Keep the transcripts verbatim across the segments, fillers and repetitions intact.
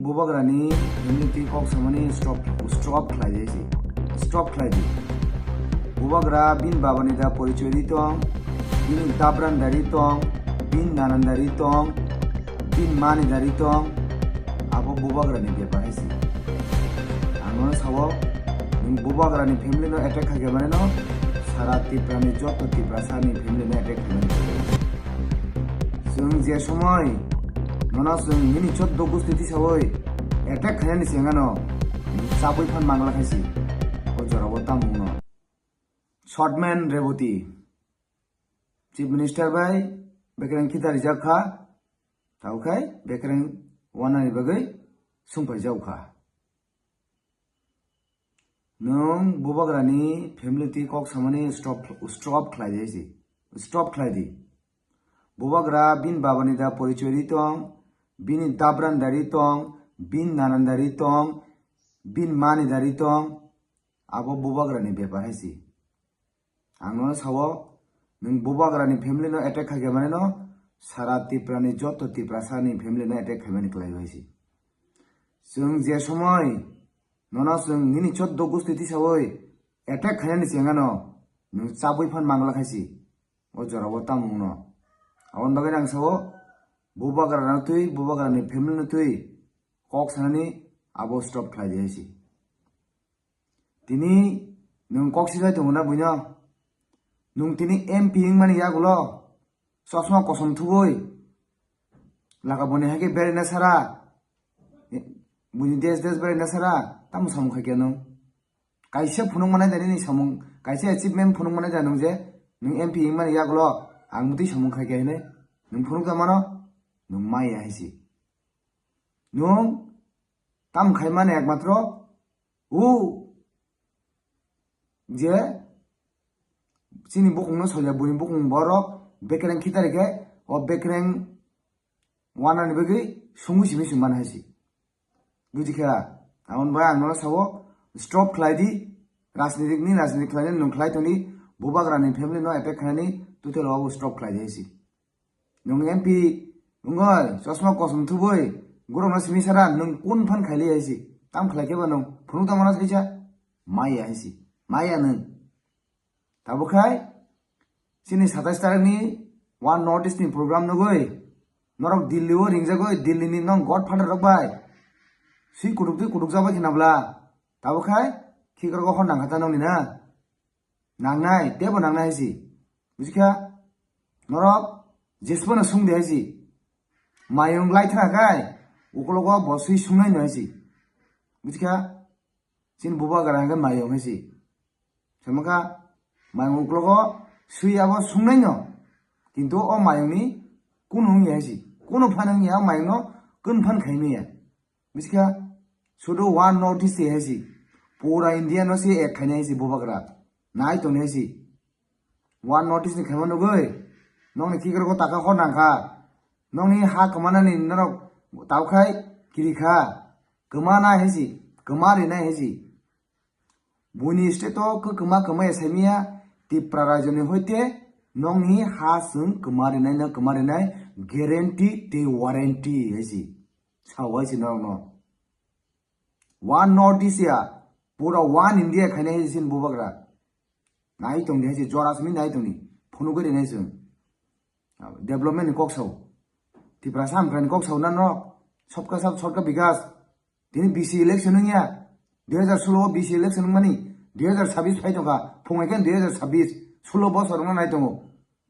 Bubagrani family twi kok samani stop, stop khlai di si. Stop khlai di. Bubagra bini babani da porichoi ri tong, bini dabran da ri tong, bini nanan da ri tong, bini mani da ri tong, abo bubagrani bepar hai si. Ang nono sao, nwng bubagrani family no attack khaikhe mane no, sara Tripura ni joto Tiprasa ni family no attack khaimani. Chwng je somoi nono chwng nini choddo gusti tisawi attack khainani sengano chabwi phan mangla khaisi. O jorao tamo wngno. Shortman Reboti Chief Minister bai bekereng khita rijak kha, taukhai bekereng wanani bagwi sungpai jau kha. Nwng bubagrani family twi kok samani stop, stop khlai di si. Stop khlai di. Bubagra bini babani da porichoi ri tong, bini dabran da ri tong, bini nanan da ri tong, bini mani da ri tong, abo bubagrani bepar hai si. Ang nono sao, nwng bubagrani family no attack khaikhe mane no, sara Tripura ni joto Tiprasa ni family no attack khaimani kwlai bai si. Chwng je somoi nono chwng nini choddo gusti tisawi attack khainani sengano nwng chabwi phan mangla khaisi. O jorao tamo wngno. Aboni bagwi ang sao, bubagra no twi, bubagrani family no twi kok sanani abo stop khlai di hai si. Tini nwng kok sibai tongo na buino? Nwng tini M P wngmani yagulo chosma kosom thubui laga boni hai khe beraina sara, buini des des beraina sara, tamo samung khaikhe nwng? Kaisa phunuk manai da nini samung, kaisa achievement phunuk manai da nwng je nwng M P wngmani yagulo ang bwtwi samung khaikhe hinwi nwng phunuk da mano? Nwng maya hai si. Nwng tam khaimani ekmatro o je chini bukungno solia, buini bukung borok bekereng khita rikhe, o bekereng wanani bagwi sungwi simi simi mani hai si. Bujikha, aboni bai ang nono sao, stop khlai di, rajnitik ni rajniti khlainani nwng khlai tongdi, bubagrani family no attack khlainani, tutel o stop khlai di hai si. Nwng M P wngoi, chosma kosom thubui, gorokno simi sara, nwng kun phan khaili hai si. Tam khlai khe ba nwng phunuk tamo na saisa? Maya hai si. Maya nwng. Tabuk khai, chini satais tarik ni One North East ni program nugui, norok Delhi o ringjagoi, Delhi ni nong godfather rok bai. Sui kutuk twi kutuk jagoi khina bla. Tabuk khai, khikrok o hor nang kha ta nongni na. Nangnai, tebo nangnai hai si. Bujikha, norok jesphano sungdi hai si. Mayung lai thra khai, ukologo bo sui sungnai no hai si. Bujikha, chini bubagra hwnkhe mayung hai si. Samakha, mayung ukologo sui abo sungnai no. Kintu o mayungni kunu wngya hai si. Kunu phan wngya o mayungno kun phan khaimaya. Bujikha, sudu One North East hai si. Pura India no se ek khainai hai si bubagra. Nai tongni hai si. One North East ni khaima nugui. Nongni khikrok o taka hor nang kha. Nongni ha kwmanani norok tau khai kiri kha. Kwma nai hai si. Kwma ri nai hai si. Buini state o kwkma kwma ya saimaya Tipra rajyo ni hoite nongni ha chwng kwma rinai no kwma rinai guarantee tei warranty hai si. Sao hai si norok no. One North East ya, pura One India khainai hai si bubagra. Nai tongdi hai si, jora simi nai tongdi. Phunugwi rinai chwng. Development ni kok sao. Tiprasa Hamkrai ni kok sao na no. Sabka saath, sabka vikas. Tini B C election wngya. Dui hazar solo o B C election wngmani. Dui hazar sabis phai tongkha. Phungai khe dui hazar sabis. Solo bosor wngna nai tongo.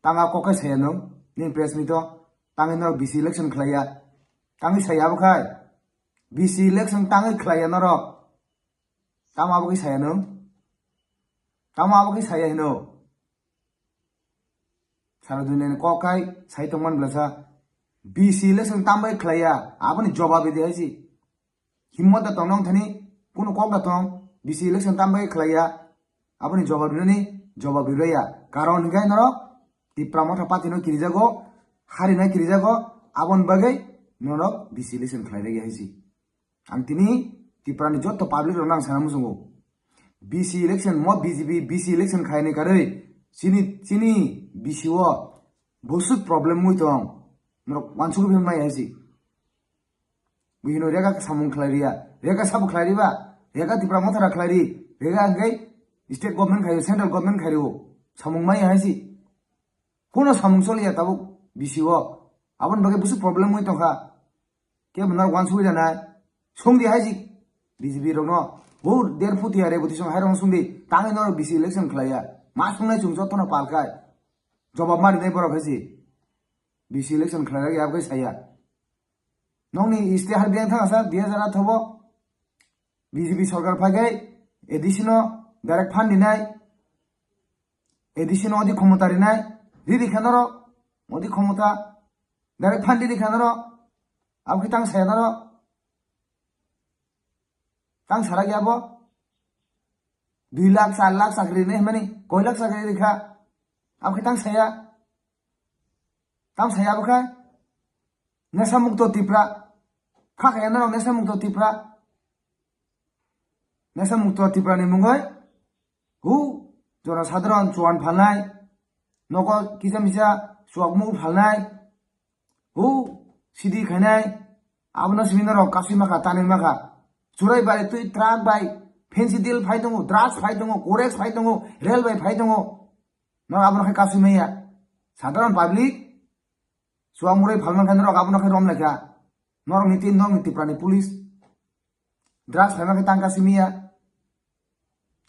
Tanga kok khe saya nwng. Nini press meet o. Tangwi norok B C election khlaiya. Tangwi saya abo khai. B C election tangwi khlaiya norok. Tamo abo khe saya nwng? Tamo abo khe saya hino? Sara duniani kok khai sai tongmani blasa. B C election tambai khlaiya, aboni jobab ridi hai si. Himmot da tong nong thani, kunu kok da tong, B C election tambai khlaiya, aboni jobab rinani, jobab riraiya. Karon hinkhe norok Tipra Motha Party no kirijago, harina kirijago, aboni bagwi norok B C election khlai raiya hai si. Ang tini Tripura ni joto public rok no ang sana muchungo. B C election mo B J P B C election khaini karwi chini, chini B C o bwswk problem wngwi tong. Norok wansugwi phimai hai si. Buino rega samung khlai riya. Rega sabo khlai riba. Rega Tipra Motha ra khlai ri. Rega hwnkhe state government khaio, central government khaio. Samung maya hai si. Kuno samung choliya tabuk B C o. Aboni bagwi busu problem oi tongkha. Kebo nang wansugwi rwnai. Songdi hai si. B J P rokno. Bo der phuti are buti song hai rong songdi. Tangwi norok B C election khlaiya. Ma songnai chwng jotono palkhai. Jobab ma rinai borok hai si. B C election khlai rok ya bai saya. Nokni iste har biyang thang asa dui hajar atharo bo B J P sorkar phaikai A D C no direct fund rinai, A D C no odi khomota rinai, riri kha norok odi khomota direct fund riri kha norok, abo khe tang saya norok, tang sarak ya bo dui lakh, char lakh chakri rinai hwnmani, koi lakh chakri rikha, abo khe tang saya. Tam saya bo khe Nesa Mukto Tripura. Kha khe norok Nesa Mukto Tripura. Nesa Mukto Tripura ni mungoi hu jora sadharon chuan phalnai, nogo kisa misa chuak mu phalnai, hu sidi khainai, abono simi norok kasui makha, tanwi makha. Churai bai twi truck bai fancy deal phai tongo, drugs phai tongo, codex phai tongo, rail bai phai tongo. Norok abono khe kasui maya. Sadharon public chuak murai phalmang khe norok abono khe rom laikha. Norok ni tin, norok ni Tripura ni police. Drugs phaimang khe tang kasui maya.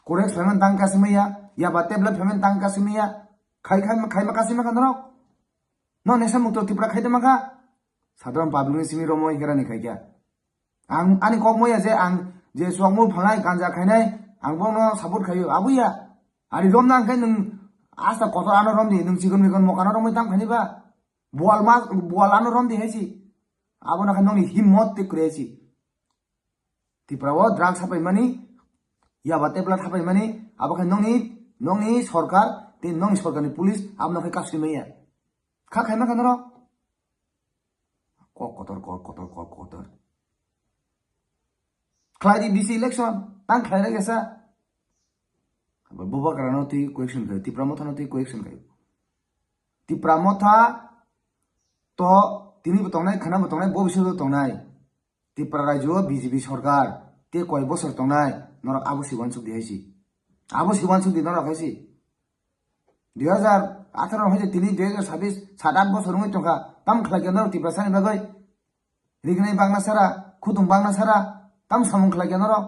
Codex phaimang tang kasui maya. Yaba tablet phaimang tang kasui maya. Khai khai khai ma kasui maya norok. No Nesa Mukto Tripura khai de mangkha. Sadharon public ni simi romo hera ni khai kya. Ang ani kok moya je ang je chuak mu phalnai, ganja khainai, ang bono support khaio, abuya. Ari rom nang khe nwng asta kotor ano rom di, nwng chikon mikon mokano romwi tam khani ba. Bual ma, bual ano rom di hai si. Abono khe nongni himmot tei kwrwi hai si. Tripura o drugs hapai mani, yaba tablet hapai mani, abo khe nongni, nongni sorkar tei nongni sorkarni police abono khe kasui maya. Kha khaima khe norok. Kok kotor, kok kotor, kok kotor. Khlai di B C election, tang khlai lai kesa. Bubagra no twi question khayo, Tipra Motha no twi question khayo. Tipra Motha to tini bo tongnai, khana bo tongnai, bo bisingo tongnai. Tripura rajyo o B J P sorkar tei koi bosor tongnai, norok abo si uansuk di hai si. Abo si uansuk di norok hai si. Dui hajar atharo hai tini dui hajar sabis, sat at bosor wngwi tongkha. Tam khlai khe norok Tiprasa ni bagwi? Rignai bangna sara, khutung bangna sara, tam samung khlai khe norok?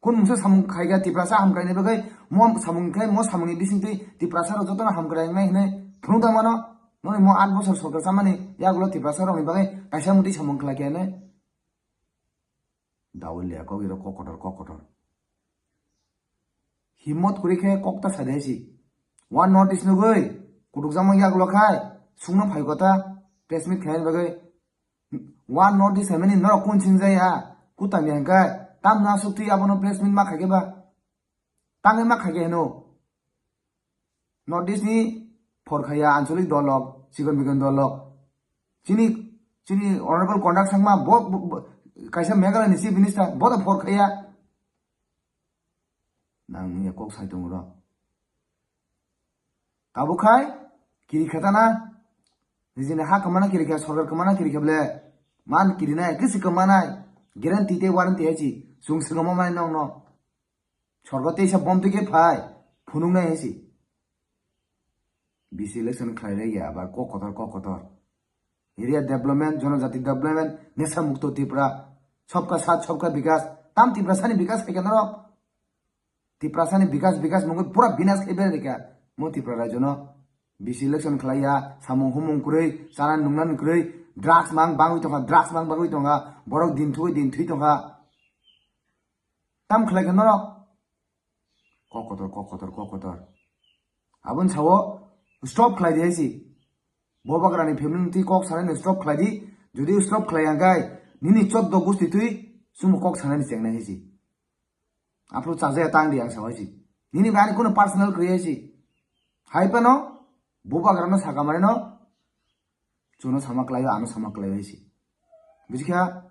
Kun mungsa samung khai kha Tiprasa hamkraini bagwi, mo samung khai, mo samungni bisingtwi Tiprasa rok jotono hamkrai wngnai hinwi phunuk tang mano? Noni mo at bosor sorkar chamani yagulo Tiprasa rokni bagwi kaisa mutwi samung khlai khe hinwi? Dawi le kok iro kok kotor, kok kotor. Himmot kwrwi khe kok ta sa de si. One North East nugwi kutukjakma yagulo khai sungno phai kota press meet khaina bagwi. One North East hwnmani norok kun singjaya, kutam ya hwnkhe tamno aswk twi abono press meet ma khaikhe ba? Tangwi ma khaikhe hino. North East ni phor khaya anchalik dolok, chikon mikon dolok. Chini, chini honorable Conrad Sangma bo, bo, bo, kaisa Meghalaya ni chief minister, bo to phor khaya. Nang ya kok sai tongo ro. Tabuk khai kiri khatana, nijini ha kwmana kiri kha, sorkar kwmana kiri kha ble, man kiri nai, kisi kwmanai, guarantee tei warranty hai si, chwng swngamo mai nong no. Sorgo teisa bom twi khe phai, phunuk nai hai si. B C election khlai rwya, abar kok kotor, kok kotor. Area development, jonojati development, Nesa Mukto Tripura, Sabka Saath, Sabka Vikas, tam Tiprasani Vikas khai khe norok. Tiprasani Vikas, Vikas mungwi pura binas khai ber rikha. Mo Tripura rajyo no B C election khlaiya, samung humung kwrwi, chana nungna kwrwi, drugs mang bangwi tongkha, drugs mang bangwi tongkha, borok din thugwi din thwi tongkha. Tam khlai khe norok? Kok kotor, kok kotor, kok kotor. Aboni sao stop khlai di hai si. Bubagrani family ni twi kok sanai no stop khlai di. Jodi stop khlai ya hwnkhe nini choddo gusti twi chwngno kok sanai ni chengnai hai si. Aphuru chajaya tang di ang sao hai si. Nini bai ani kuno personal kwrwi hai si. Hai phano Bubagrano saka manwi no chwngno sama kwlaio, ano sama kwlaio hai si. Buji kha?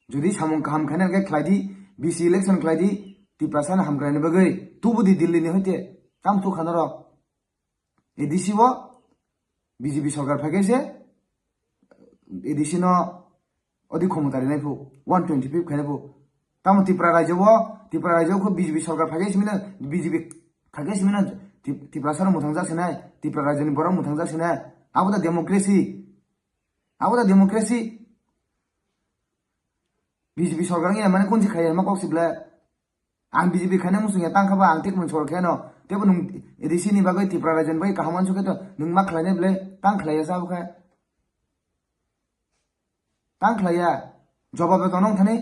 Jodi samung kaham khaina hwnkhe khlai di, B C election khlai di, Tiprasano hamkraini bagwi tubu di Delhi ni hoite. Tam tu khana rok. A D C o B J P sorkar phai khe se A D C no Odi khomota rinai phu, one twenty five khainai phu. Tamo Tripura rajyo o, Tripura rajyo o kho B J P sorkar phaikai simino, B J P phaikai simino, Trip-, Tripura saro muthang jak sinai, Tripura rajyo ni borok muthang jak sinai. Abo da democracy. Abo da democracy. B J P sorkar ngi mane kunsi khaiya ma kok sible. Ang B J P khaina muchung ya tang kha ba ang tik mun sorkar no. Tebo nung A D C ni bagwi Tripura rajyo ni bagwi kaham ansu khe to nung ma khlainai ble tang khlaiya sa bo khe. Tang khlaiya. Jobab to nong thani.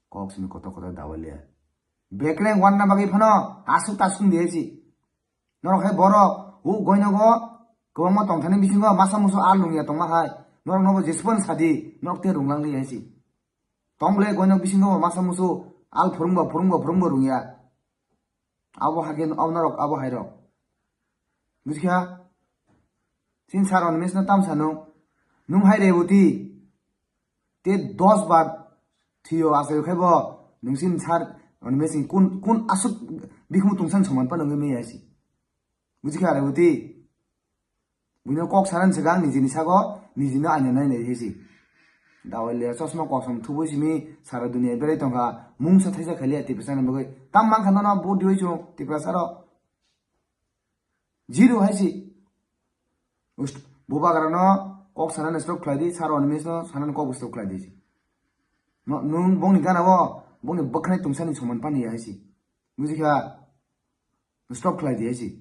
Kok simi koto koto dawalia. Bekreng wanna bagwi phano asuk tasuk diye si. Norok hai borok u goinogo kwbangma tongthani bisingo masa musu al nungya tongma hai. Norok nobo jesupon sadi norok te runglang li hai si. Tong ble goinok bisingo masa musu al phurungbo phurungbo phurungbo rungya. Abo hake abo norok abo hai rok. Buji kha? Sin sar on mes no tam sanu. Nung hai Reboti. Te dos bar thiyo asai khai bo nung sin sar on mes kun kun asuk bikhumu tungsan soman pa nung me yaisi. Buji kha Reboti? Buino kok saran se gang nijini sago nijino aina nai nai hesi. Dawai le chosma kosom thubui simi sara dunia berai tongkha mungsa thaisa khali ati pesana bagwi tam mang khano na vote diwi chung Tripura saro. Zero hai si. Ust-, bubagra no kok sanan stop khlai di, sar on mes no sanan kok stop khlai di si. No, nung bongni gana o, bongni bwkhanai tungsani soman pani hai si. Buji kha? Stop khlai di hai si.